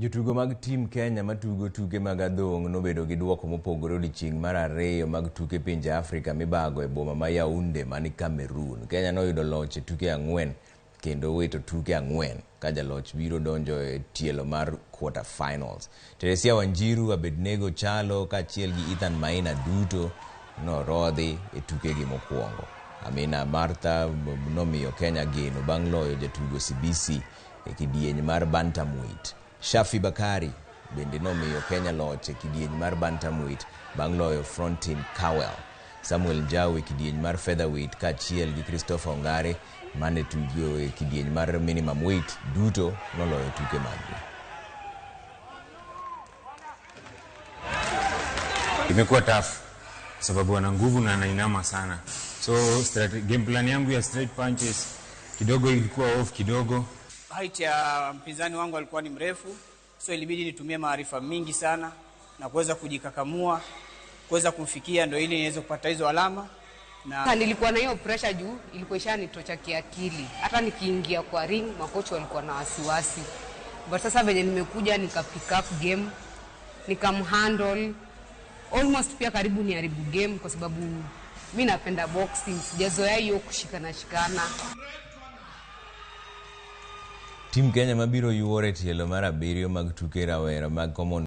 Jotugo mag tim Kenya matugo tuke mag adhong' nobedo gi duoko mopogore odiechieng' mar ariyo mag tuke pinje Afrika mibago e boma ma Yaounde mani Cameroon. Kenya noyudo loch e tuke ang'wen kendo wito tuke ang'wen ka jaloch biro donjo e tielo mar quarter finals. Teresia Wanjiru, Abednego Chalo kaachiel gi Ethan Maina duto norodhi e tukegi mokwongo. Amina Martha nomiyo Kenya geno bang' loyo jatugo Sibisi e kidieny mar bantamweight. Shafi Bakari bende nomiyo Kenya loch e kidieny mar bantamweight bang' loyo Frontin Cowell. Samuel Njau e kidieny mar featherweight kaachiel gi Christopher Ongare mane tugo e kidieny mar minimum weight duto noloyo tuke maggi. Imekuwa tough sababu ana nguvu na anainama sana, so game plan yangu ya straight punches kidogo ilikuwa off kidogo. Height ya mpinzani wangu alikuwa ni mrefu, so ilibidi nitumie maarifa mingi sana na kuweza kujikakamua kuweza kumfikia, ndio ili niweze kupata hizo alama. Na nilikuwa na hiyo pressure juu ilikuwa ishanitocha kiakili, hata nikiingia kwa ring makocha walikuwa na wasiwasi, but sasa venye nimekuja nika pick up game nikamhandle almost, pia karibu niharibu game kwa sababu mi napenda boxing, sijazoea hiyo kushikana shikana. Tim Kenya mabiro yuoro e tielo mar abiriyo mag tuke rawera mag Common